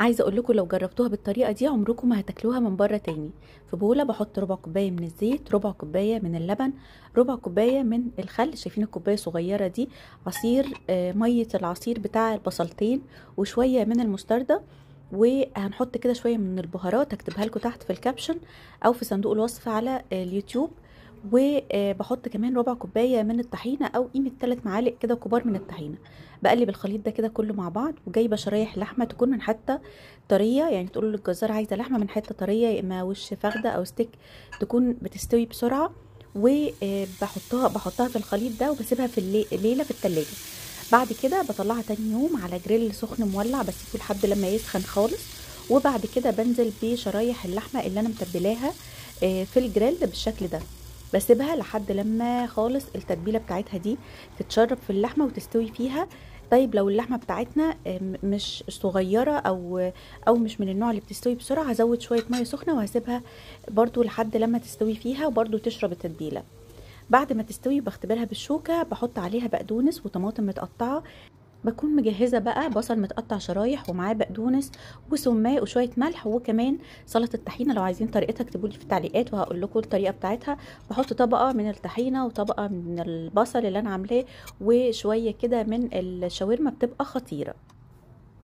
عايزه اقول لكم لو جربتوها بالطريقة دي عمركم ما هتاكلوها من بره تاني. في بوله بحط ربع كوباية من الزيت، ربع كوباية من اللبن، ربع كوباية من الخل، شايفين الكوباية الصغيرة دي، عصير مية العصير بتاع البصلتين، وشوية من المستردة، وهنحط كده شوية من البهارات هكتبها لكم تحت في ال caption او في صندوق الوصف على اليوتيوب. وبحط كمان ربع كوباية من الطحينه او قيمة 3 معالق كده كبار من الطحينه. بقلب الخليط ده كده كله مع بعض، وجايبه شرايح لحمه تكون من حتة طرية، يعني تقولوا للجزار عايزه لحمه من حتة طرية، يا اما وش فخده او ستيك تكون بتستوي بسرعة. وبحطها في الخليط ده وبسيبها في الليلة في التلاجة. بعد كده بطلعها تاني يوم على جريل سخن مولع، بسيبه لحد لما يسخن خالص. وبعد كده بنزل بشرايح اللحمة اللي انا متبلاها في الجريل بالشكل ده، بسيبها لحد لما خالص التتبيله بتاعتها دي تتشرب في اللحمة وتستوي فيها. طيب لو اللحمة بتاعتنا مش صغيرة او مش من النوع اللي بتستوي بسرعة، هزود شوية مية سخنة وهسيبها برضو لحد لما تستوي فيها وبرضو تشرب التتبيله. بعد ما تستوي بختبرها بالشوكة، بحط عليها بقدونس وطماطم متقطعه. بكون مجهزة بقى بصل متقطع شرايح ومعاه بقدونس وسماق وشوية ملح، وكمان سلطة الطحينه. لو عايزين طريقتها اكتبوا لي في التعليقات وهقول لكم الطريقة بتاعتها. بحط طبقه من الطحينه وطبقه من البصل اللي انا عاملاه وشوية كده من الشاورما، بتبقى خطيرة.